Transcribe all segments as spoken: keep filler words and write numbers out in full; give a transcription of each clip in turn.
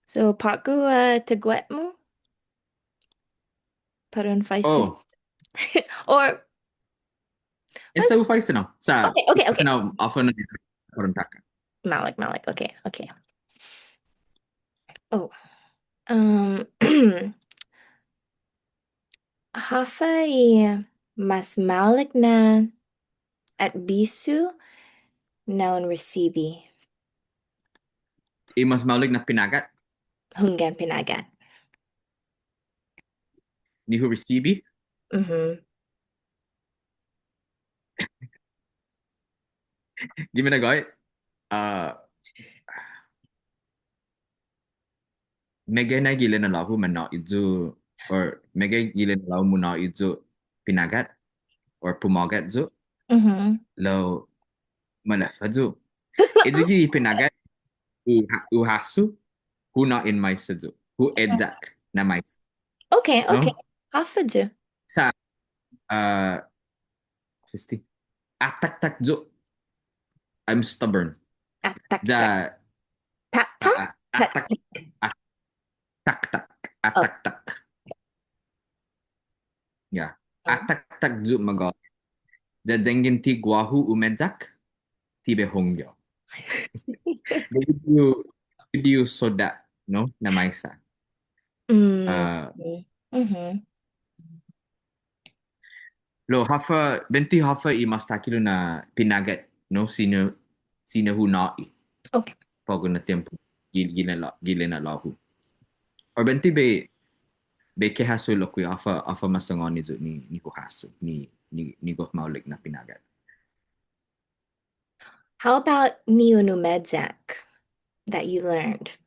So, på'go, uh, taiguenao? Para un faisen. Oh. Or esta hu faisen, no. Sa', okay, okay, okay. No, håfa na para un taka. Maolek, maolek. Okay, okay. Oh. Um, håfa i mas maolek na atbisu na un risibi? I mas maolek na pinagat? Hunggan, pinagat. Ni hu risibi? Mhm. Gi minagåhet, uh, meggai na ginen na lågu mungnå'i yu', or meggai ginen na lågu mungnå'i yu' pinagat, or pumågat yu'. Mhm. Lao maleffa yu'. Eyi gi pinagat, hu ha-, hu hasso, hu nå'i maisa yu'. Hu eyak na maisa. Okay, no? Okay. Håfa yu'? Sa', uh, Fisti. Ataktak yu'. I'm stubborn. Ataktak. Ya. Tak, tak? Ah, ah, atak-, ataktak. Oh. Ataktak. Ya. Oh. Ataktak yu' magåhet. Ya yanggen ti guåhu umeyak, ti bai hongge yu'. Debi di hu, debi di hu sodda', no, na maisa. Mm. Ah. Mhm. Lao håfa, buente håfa i mas takhilo' na pinagat, no, siña, siña hu nå'i. Okay. På'go na tiempo, gi-, ginen na lå-, ginen na lågu. Or buente bai, bai kehasso lokkue' håfa, håfa mas sangåni yu' ni, ni hu hasso, ni, ni, ni gof maolek na pinagat. How about ni un umeyak that you learned?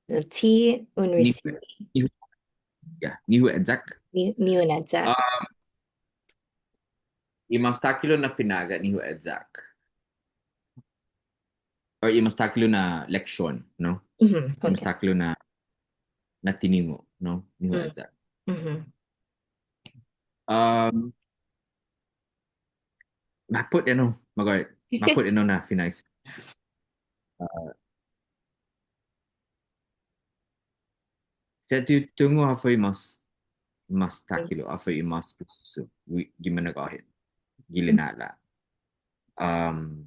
Ti un risibi. Ni hu, ni hu, yeah, ni hu eyak. Ni, ni un eyak. Um, i mas takhilo' na pinagat ni hu eyak. Or i mas takhilo' na leksion, no? Mhm, okay. I mas takhilo' na, na tiningo', no? Ni hu eyak. Mhm. Um, Mappot ennao, magåhet. Mappot ennao na finaisen. Uh, sa' ti hu tungo' håfa i mas, mas takhilo', håfa i mas precioso, gi, gi minagåhet, gi lina'la'. Um,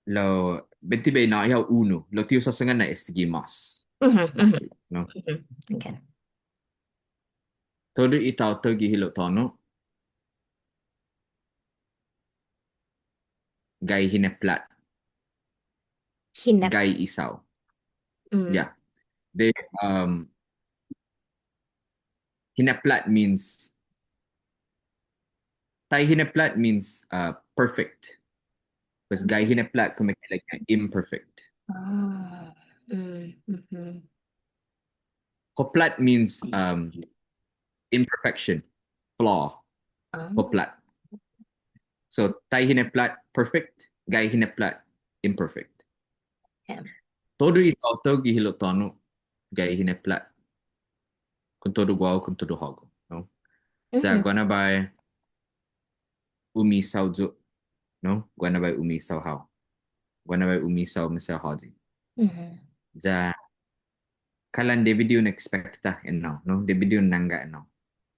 lao, buente bai nå'i hao unu, lao ti hu såsangan na esti gi mas. Mhm, mhm. No? Mhm, okay. Todu i taotao gi hilo' tåno'. Gai hineplat. Hinep- Gai isao. Mm. Yeah. They, um, hineplat means, tai hineplat means, uh, perfect. Pues gai hineplat kumeke'ilek-ña imperfect. Ah, mm, mhm. Hoplat means, um, imperfection, flaw. Ah. Hoplat. So, tai hineplat, perfect. Gai hineplat, imperfect. Okay. Todu i taotao gi hilo' tåno', gai hineplat. Kon todu guåhu, kon todu hågu, no? Mhm. Ya guaha na biahi umisao yu', no? Guaha na biahi umisao hao. Guaha na biahi umisao maseha håyi. Mhm. Ya kalan debi di un ekspekta ennao, no? Debi di un nangga ennao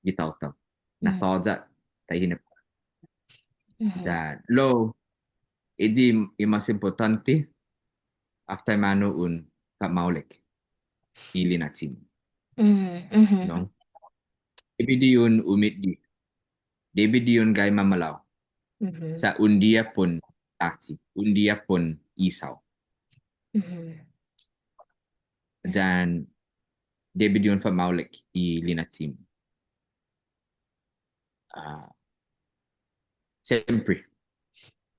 gi taotao. Na tåya' tai hineplat. Mhm. Ya lao, eyi i mas impottånte, håf taimanu un fa'maolek i lina'la'-mu. Mhm, mhm. No? Debi di un umitge. Debi di un gai mamalago'. Mhm. Sa' un diha pon lachi, un diha pon isao. Mhm. Yan debi di un fa'maolek i lina'la'-mu. Ah, siempre.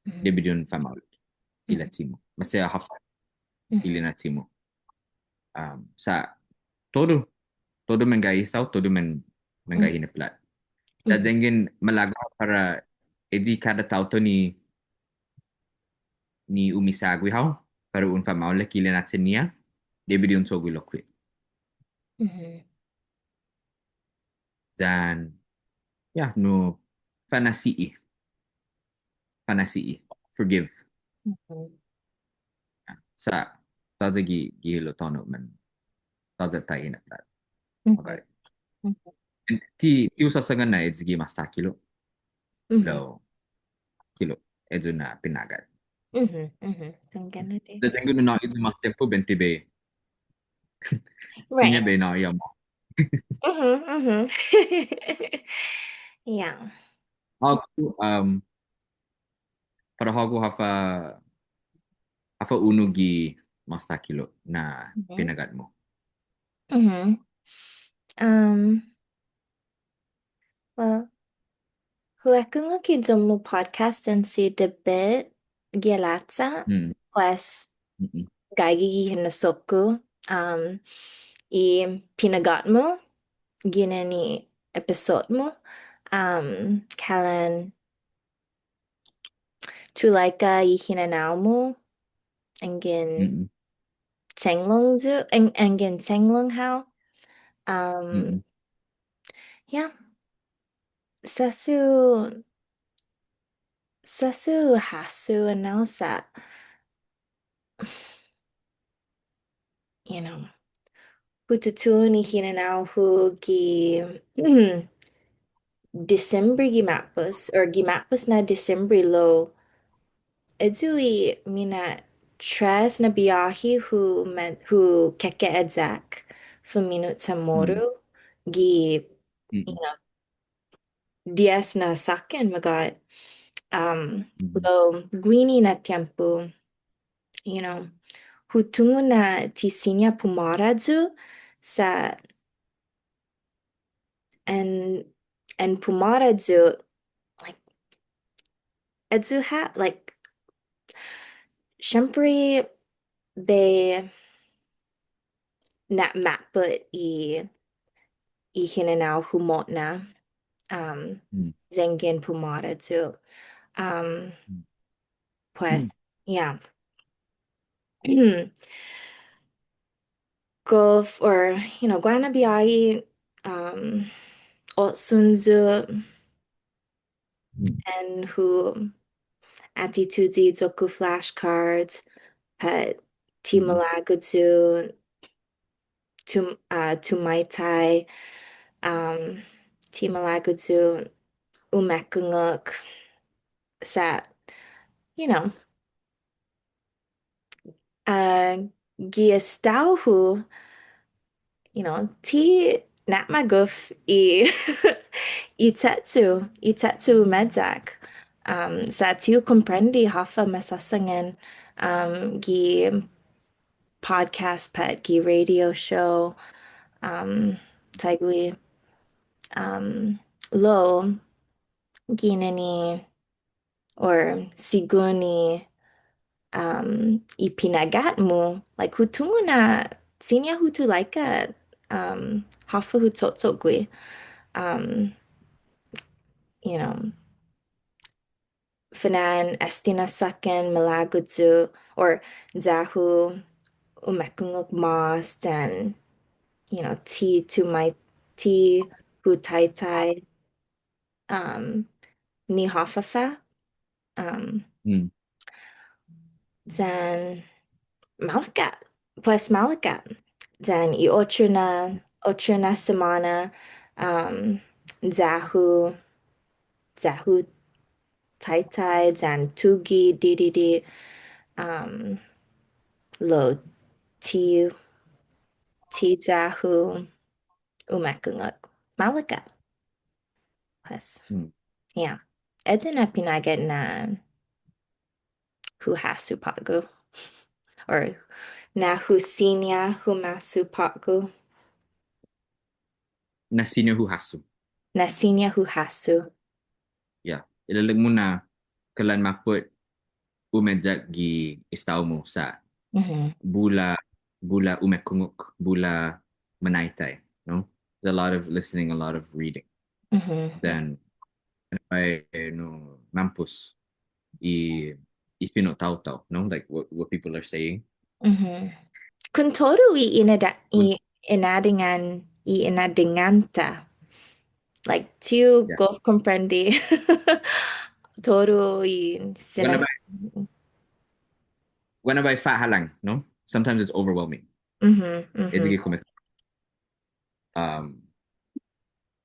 Mhm. Debi di un fa'maolek i lina'la'-mu. Maseha håfa i lina'la'-mu. Um, sa' todu, todu manggai isao, todu man-, manggai hineplat. Ya yanggen malago' para eyi kada taotao ni, ni umisagui hao, para un fa'maolek i lina'la'-ña, debi di un cho'gue lokkue'. Mhm. Yan, ya, no, fa'nå'gue. Fa'nå'gue. Forgive. Mhm. Sa', Tåya' gi, gi hilo' tåno' man. Tåya' taiguini na plat. Mhm. Okay. Mhm. And ti, ti hu såsangan na ayu gi mås takhilo'. Mhm. Lao, kilo, ayu na pinagat. Mhm, mhm. Hunggan na di. Sa' yanggen un nå'i ayu mås tiempo, buente bai. Right. Siña bai nå'i hao mås. Mhm, mhm. Yeah. Hågu, um, para hågu håfa, håfa unu gi mås takhilo' na Mhm. pinagat-mu. Mhm. Um, well, hu ekungok i iyo-mu podcast yan si David gi alacha, Mm. pues, Mm-mm. gaige gi hinasso-ku, um, i pinagat-mu, ginen i episode-mu, um, kalan Chulaika i hinanao-mu, anggen Mm-mm. chenglong yu', ang-, anggen chenglong hao. Um, Mm-mm. Yeah. Sesso, sesso hasso enao sa', you know, hu tutuhon i hinanao-hu gi Disembre gi ma'pos, or gi ma'pos na Disembre lao, ayu i mina' tres na biåhi hu ma-, hu keke eyak fumino' Chamoru Mm. gi, Mm. you know, dies na sakkan, magåhet. Um, Mm. lao guini na tiempo, you know, hu tungo' na ti siña pumåra yu' sa' an, an pumåra yu', like, ayu ha', like, siempre bai na'mappot i, i hinanao-hu mo'na, um, Mm. yanggen pumåra yu'. Um, Mm. Pues, Mm. yeah. Gof or, you know, guaha na biåhi, um, otson yu', Mm. and hu atitud i iyo-ku flashcards, pat ti Mm. malago' yu' tu-, uh, tumaitai, um, ti malago' yu' umekungok sa', you know, uh, gi estao-hu, you know, ti na'magof i, i che'cho', i che'cho' umeyak. Um, sa' ti hu komprende håfa masåsangan, um, gi podcast pat gi radio show, um, taiguihi, um, lao, ginen i, or sigun i, um, i pinagat-mu, like, hu tungo' na siña hu tulaika, um, håfa hu cho'gue, um, you know, fana'an este na sakkan malago' yu', or ya-hu umekungok mås, yan, you know, ti tumai-, ti hu taitai, um, ni håfa ha', um, Mm. yan maolek ha', pues maolek ha'. Yan i otro na, otro na simåna, um, ya-hu, ya-hu taitai, yan tuge', didide', um, lao ti, ti ya-hu umekungok. Maolek ha'. Pues. Hmm. Yeah. Ayu na pinagat na hu hasso på'go. Or na hu siña hu hasso på'go. Na siña hu hasso. Na siña hu hasso. Yeah. Ilelek-mu na kalan mappot umeyak gi estao-mu sa'. Mhm. Bula, bula umekungok, bula manaitai, no? There's a lot of listening, a lot of reading. Mhm. Then, bai, no, mampos i, i fino' taotao, no? Like what, what people are saying. Mhm. Kontodu i inada-, i Kun- inadingan, i inadingan-ta. Like, ti hu Yeah. gof komprende todu i Guaha na sinan- bai, guaha na bai fa'halang, no? sometimes it's overwhelming. Mhm, Eyi gi mhm. kumeke'ilek-ña. Um,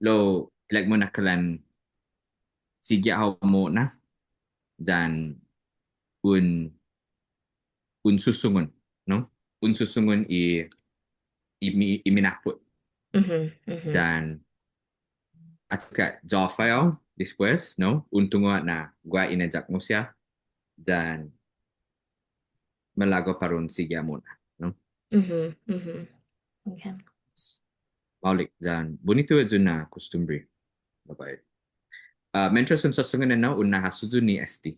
lao, ilek-mu na kalan sigi hao mo'na, yan un, un susungon, no? Un susungon i, i mi-, i minappot. Mhm, mhm. Yan, atan ka ya håfa hao, despues, no? Un tungo' na guaha ineyak-mu siha, yan malago' para un sigi mo'na, no? Mhm, mhm. Okay. Maolek, yan bunitu eyu na kostumbre. Magåhet. Ah, mientras un susungon ennao, un na'hasso yu' ni este.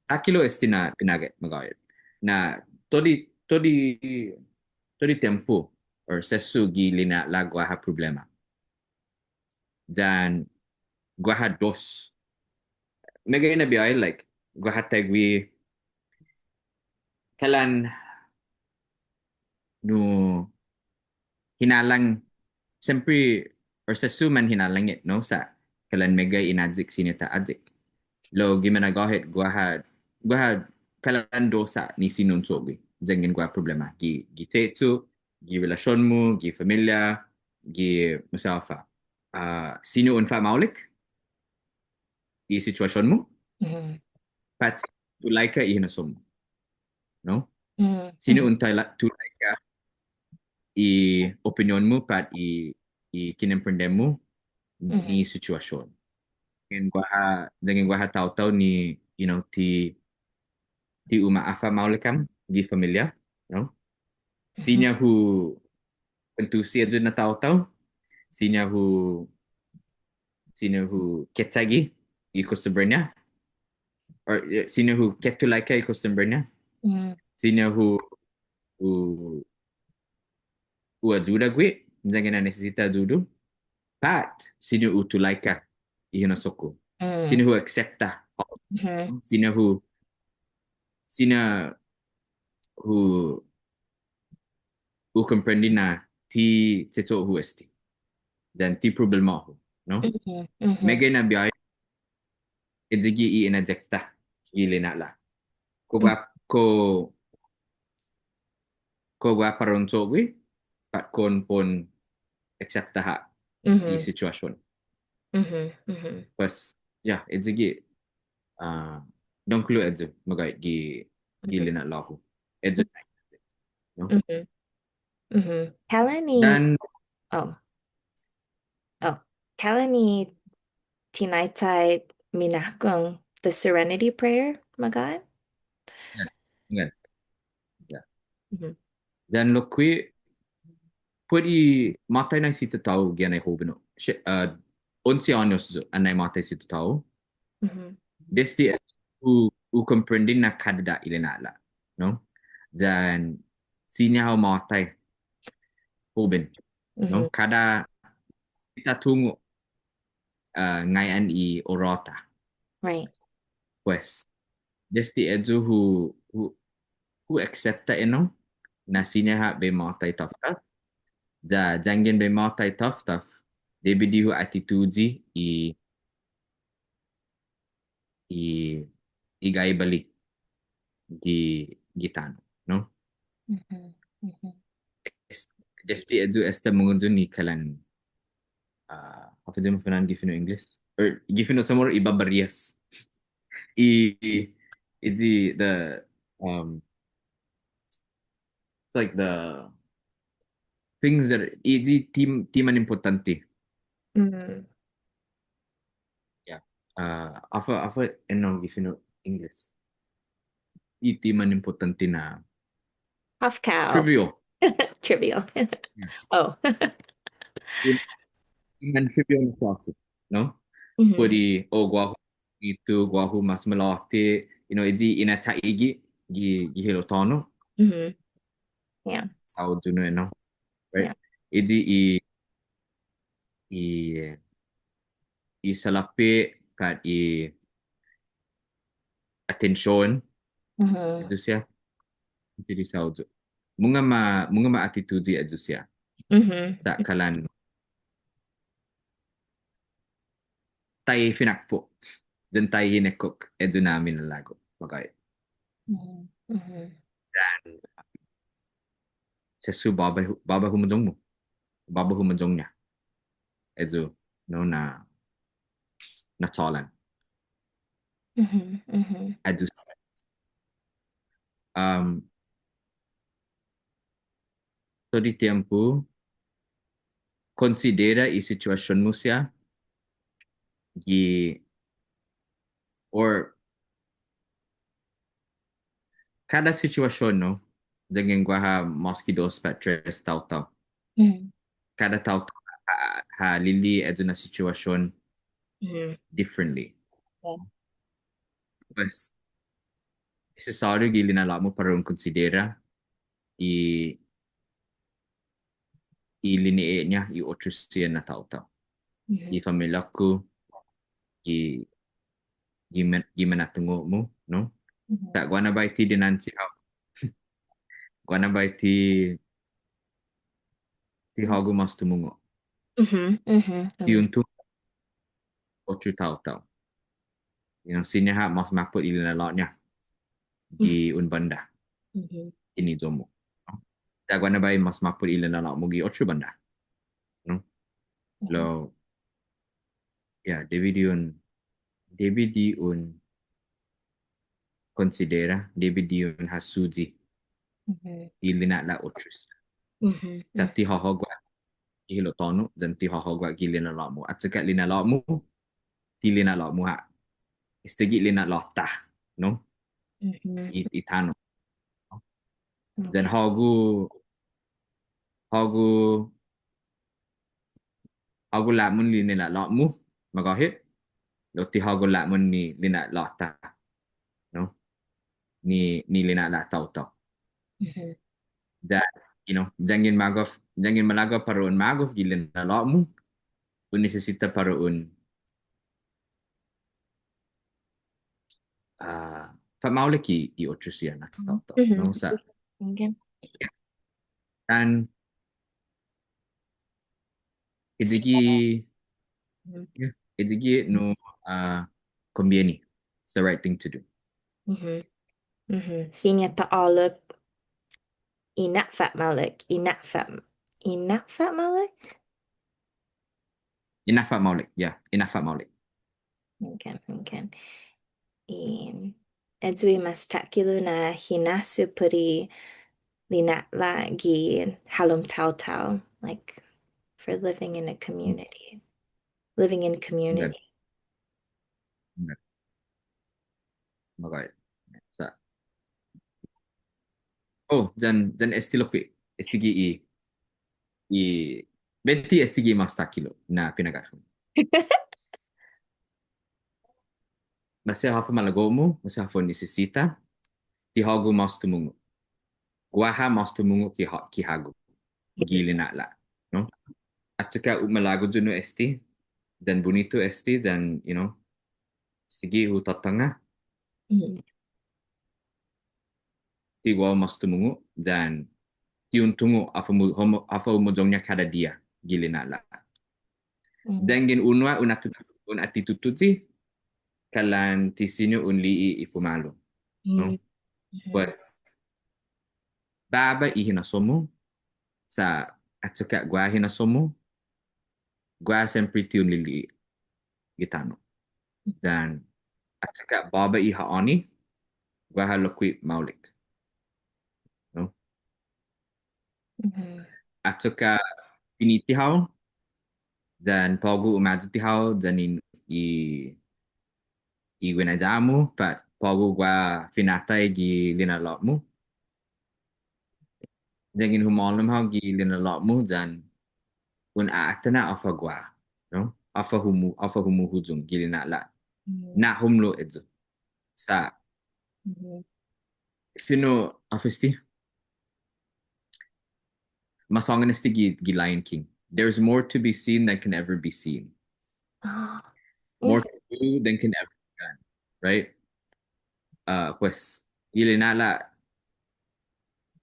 Takkilo' este na pinagat, magåhet. Na todu i, todu i, todu i tiempo, or sesso gi lina'la' guaha problema. Yan guaha dos. Meggai na biahi, like, guaha taiguihi kalan nu hinalang, siempre, or sesso manhinalang hit, no? Sa' kalan meggai inayek siña ta ayek. Lao gi minagåhet guaha, guaha kalan dos ha' ni siña un cho'gue. Yanggen guaha problema. Gi, gi che'cho', gi relasion-mu, gi familia, gi maseha håfa. Ah, siña un fa'maolek i situasion-mu, Mhm. pat tulaika i hinasso-mu. No? Mhm, Siña mhm. un tula-, tulaika i opinion-mu pat i, i kinemprende-mu Mhm. ni situasion. Yanggen guaha, yanggen guaha taotao ni, you know, ti, ti uma'afa'maolek ham gi familia, no? Mhm. Siña hu kuentusi eyu na taotao, siña hu, siña hu kechagi i kostumbre-ña, or, eh, siña hu ketulaika i kostumbre-ña, Mhm. siña hu, hu, hu ayuda gui', yanggen ha nisisita ayudu, pat siña hu tulaika i hinasso-ku. Mhm. Siña hu aksepta. Mhm. Siña hu, siña hu, hu komprende na ti che'cho'-hu este. Yan ti problema-hu, no? Mhm, mhm. Meggai na biahi, eyi gi i inayekta gi lina'la'. Kao guaha, kao, kao guaha para un cho'gue, pat kao un pon aksepta ha' i Mhm. situasion. Mhm, mhm. Pues, yeah, eyi gi, ah, dångkolo eyu, magåhet gi, gi Mhm. lina'la'-hu. Eyu, no? Mhm. Mhm. Kalan i, Yan, oh. Oh. Kalan i tinaitai minahgong, the Serenity Prayer, magåhet? Hunggan. Yeah. Mhm. Yan lokkue', put i måtai nai si tatå-hu gi annai hoben yu'. Si-, uh, onse åños yu' annai måtai si tatå-hu. Mhm. Desde hu, hu komprende na kada i lina'la', no? Yan siña hao måtai hoben, no? Mhm. Kada ti ta tungo', uh, ngai'an i ora-ta. Right. Pues, desde eyu hu, hu, hu aksepta ennao, na siña ha' bai måtai taftaf. Ya, yanggen bai måtai taftaf, debi di hu atituyi i, i, i gaibali gi, gi tano', no? Mhm, mhm. Es-, desde eyu esta mungnga yu' ni kalan, ah, håfa eyu mafa'na'an gi fino' English? Or gi fino' Chamoru, i babarias. I, i, i the, um, it's like the things that, i, i ti, ti man impottånte. Mm. Yeah. Ah, håfa, håfa ennao gi fino' English? I ti man impottånte na Håfa kao. Trivial. Trivial. Yeah. Oh. I, i man trivial na klåse, no? Mhm. Put i, oh, guåhu, i tu, guåhu mas malåte', you know, eyi i inataigi gi, gi hilo' tåno'. Mhm. Yeah. Sa' hu tungo', no? Right? Yeah. Eyi i, i, i salåpe' pat i atension. Mhm. Eyu siha. Ti di sa' hu tungo'. Mungnga ma, mungnga ma atituyi eyu siha. Mhm. Sa' kalan tai finakpo'. Yan tai hinekkok, eyu na minalago'. Magåhet. Mhm. Mhm. Yan sesso båba, båba humuyong-mu. Båba humuyong-ña. Ayu, no, na, na chålan. Ayu. Um, todu i tiempo, konsidera i situasion-mu siha, gi, or kada situasion, no, yanggen guaha mås ki dos pat tres taotao. Kada taotao ha, ha li'e' ayu na situasion differently. Pues, nisisåriu gi lina'la'-mu para un konsidera i, i line'e'-ña i otro siha na taotao. I familia-ku, i, i men-, i menatungo'-mu, no? Sa' guaha na biahi ti dinanche hao. Guaha na biahi ti, ti hågu mås tumungo'. Ti un tungo' otro taotao. You know, siña ha' mås mappot i lina'la'-ña gi un bånda. Ini iyo-mu. Sa' guaha na biahi mås mappot i lina'la'-mu gi otro bånda. No? Lao, yeah, debi di un, debi di un konsidera, debi di un hasuyi i lina'la' otros. Sa' ti hågu ha' i hilo' tåno', yan ti hågu ha' gi lina'la'-mu. Achokka' lina'la'-mu, ti lina'la'-mu ha'. Estague' lina'la'-ta, no? I, i tano'. Yan hågu, hågu, hågu la'mon lina'la'-mu, magåhet, lao ti hågu la'mon ni lina'la'-ta, no? Ni, ni lina'la' taotao. Yan, you know, yanggen magof, yanggen malago' para un magof gi lina'la'-mu, un nisisita para un, ah, fa'maolek i, i otro siha na taotao, no? Sa', yan, eyi gi, yeah, eyi gi no, ah, kombieni. It's the right thing to do. Siña ta ålok i na'fa'maolek, i na'fa-, i na'fa'maolek? I na'fa'maolek, yeah, i na'fa'maolek. Hunggan, hunggan. I, ayu i mas takhilo' na hinasso put i lina'la' gi halom taotao, like, for living in a community, living in community. Magåhet. Sa'. Oh, yan, yan este lokkue'. Estague' i, i, buente estague' i mas takhilo' na pinagåhet-hu. Maseha håfa malago'-mu, maseha håfa nisisita, ti hågu mas tumungo'. Guaha mas tumungo' ki ha-, ki hågu. Gi lina'la', no? Achokka' u malago' yu' nu este, yan bunitu este, yan, you know, sigi hu tatanga. Ti guaha mas tumungo', yan ti un tungo' håfa mu-, håfa humuyong-ña kada diha gi lina'la'. Yanggen unu ha' un atut-, un atti tutuyi, kalan ti siña un li'e' i pumalu. No? Pues, båba i hinasso-mu, sa' achokka' guaha hinasso-mu, guaha siempre ti un lili'e' gi tano'. Yan achokka' båba i ha'åni, guaha lokkue' maolek. No? Achokka' finite hao, yan på'go umayute' hao, yan i, i, i guinaiya-mu, pat på'go guaha finatai gi lina'la'-mu. Yanggen humålom hao gi lina'la'-mu yan un a'atan na håfa guaha, no? Håfa humu-, håfa humuhuyong gi lina'la'. Nahong lokkue' ayu. Sa'. Fino', håfa este? Masångan este gi, gi Lion King. There's more to be seen than can ever be seen. More to do than can ever be done. Right? Ah, pues, i lina'la',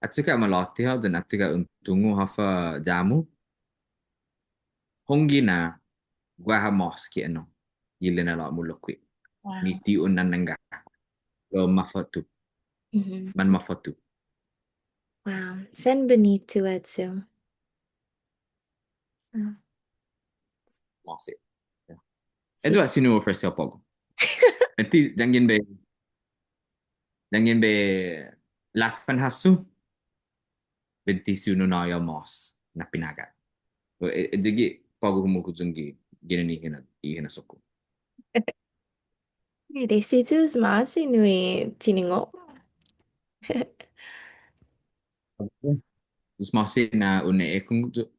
achokka' malåte' hao, yan achokka' un tungo' håfa ya-mu. Hongge na, guaha mås ki ennao, i lina'la'-mu lokkue'. Ni ti un nanangga. Lao måfatto. Manmåfatto. Wow, sen bunitu ayu. Ah. Ma'åse'. Yeah. Si. Ayu ha' siña hu ofresi på'go. Buente yanggen bai, yanggen bai laugh-an hasso. Buente siña un nå'i hao mås na pinagat. O, e, e, yanggen på'go humuhuyong gi, ginen i hina-, i hinasso-ku. Desi Yu'os ma'åse' nu i tiningo'. Yu'os ma'åse' na un ekungok yu'.